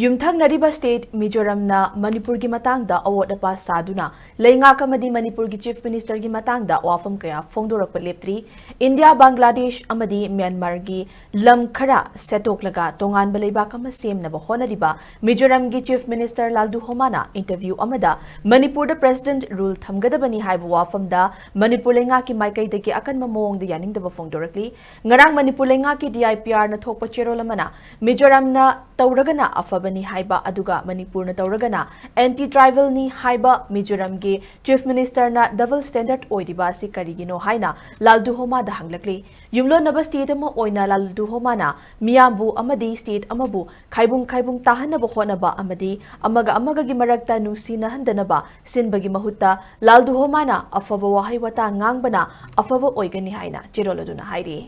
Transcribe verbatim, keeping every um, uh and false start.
ꯌꯨꯝꯊꯪꯅꯔꯤꯕ state ꯃꯤꯖꯣꯔꯥꯝꯅ ꯃꯅꯤꯄꯨꯔꯒꯤ ꯃꯇꯥꯡꯗ ꯑꯋꯣꯠ ꯑꯄꯥ ꯁꯥꯗꯨꯅ ꯂꯩꯉꯥꯛ ꯑꯃꯗꯤ ꯃꯅꯤꯄꯨꯔꯒꯤ Chief Ministerꯒꯤ ꯃꯇꯥꯡꯗ ꯋꯥꯐꯝ ꯀꯌꯥ ꯐꯣꯡꯗꯣꯔꯛꯄ ꯂꯦꯞꯇ꯭ꯔꯤ꯫ ꯏꯟꯗꯤꯌꯥ, ꯕꯪꯒ꯭ꯂꯥꯗꯦꯁ ꯑꯃꯗꯤ ꯃ꯭ꯌꯥꯟꯃꯥꯔꯒꯤ ꯂꯝ ꯈꯔ ꯁꯦꯠꯇꯣꯛꯂꯒ ꯇꯣꯉꯥꯟꯕ ꯂꯩꯕꯥꯛ ꯑꯃ ꯁꯦꯝꯅꯕ ꯍꯣꯠꯅꯔꯤꯕ ꯃꯤꯖꯣꯔꯥꯝꯒꯤ Chief Minister ꯂꯥꯜꯗꯨꯍꯣꯃꯥꯅ interview ꯑꯃꯗ ꯃꯅꯤꯄꯨꯔꯗ President rule ꯊꯝꯒꯗꯕꯅꯤ ꯍꯥꯏꯕ ꯋꯥꯐꯝꯗ ꯃꯅꯤꯄꯨꯔ ꯂꯩꯉꯥꯛꯀꯤ ꯃꯥꯏꯀꯩꯗꯒꯤ ꯑꯀꯟꯕ ꯃꯑꯣꯡꯗ ꯌꯥꯅꯤꯡꯗꯕ ꯐꯣꯡꯗꯣꯔꯛꯂꯤ꯫ ꯉꯔꯥꯡ ꯃꯅꯤꯄꯨꯔ ꯂꯩꯉꯥꯛꯀꯤ DIPRꯅ ꯊꯣꯛꯄ ꯆꯦꯔꯣꯜ ꯑꯃꯅ ꯃꯤꯖꯣꯔꯥꯝꯅ ꯇꯧꯔꯒꯅ ꯑꯐꯕꯅꯤ ꯍꯥꯏꯕ, ꯑꯗꯨꯒ ꯃꯅꯤꯄꯨꯔꯅ ꯇꯧꯔꯒꯅ anti tribalꯅꯤ ꯍꯥꯏꯕ ꯃꯤꯖꯣꯔꯥꯝꯒꯤ Chief Ministerꯅ double standard ꯑꯣꯏꯔꯤꯕ ꯑꯁꯤ ꯀꯔꯤꯒꯤꯅꯣ ꯍꯥꯏꯅ ꯂꯥꯜꯗꯨꯍꯣꯃꯥꯗ ꯍꯪꯂꯛꯂꯤ꯫ ꯌꯨꯝꯂꯣꯟꯅꯕ state ꯑꯃ ꯑꯣꯏꯅ ꯂꯥꯜꯗꯨꯍꯣꯃꯥꯅ ꯃꯤꯌꯥꯝꯕꯨ ꯑꯃꯗꯤ state ꯑꯃꯕꯨ ꯈꯥꯏꯕꯨꯡ ꯈꯥꯏꯕꯨꯡ ꯇꯥꯍꯟꯅꯕ ꯍꯣꯠꯅꯕ ꯑꯃꯗꯤ ꯑꯃꯒ ꯑꯃꯒꯒꯤ ꯃꯔꯛꯇ ꯅꯨꯡꯁꯤꯅꯍꯟꯗꯅꯕ ꯁꯤꯟꯕꯒꯤ ꯃꯍꯨꯠꯇ ꯂꯥꯜꯗꯨꯍꯣꯃꯥꯅ ꯑꯐꯕ ꯋꯥꯍꯩ ꯋꯥꯇꯥ ꯉꯥꯡꯕꯅ ꯑꯐꯕ ꯑꯣꯏꯒꯅꯤ ꯍꯥꯏꯅ ꯆꯦꯔꯣꯜ ꯑꯗꯨꯅ ꯍꯥꯏꯔꯤ꯫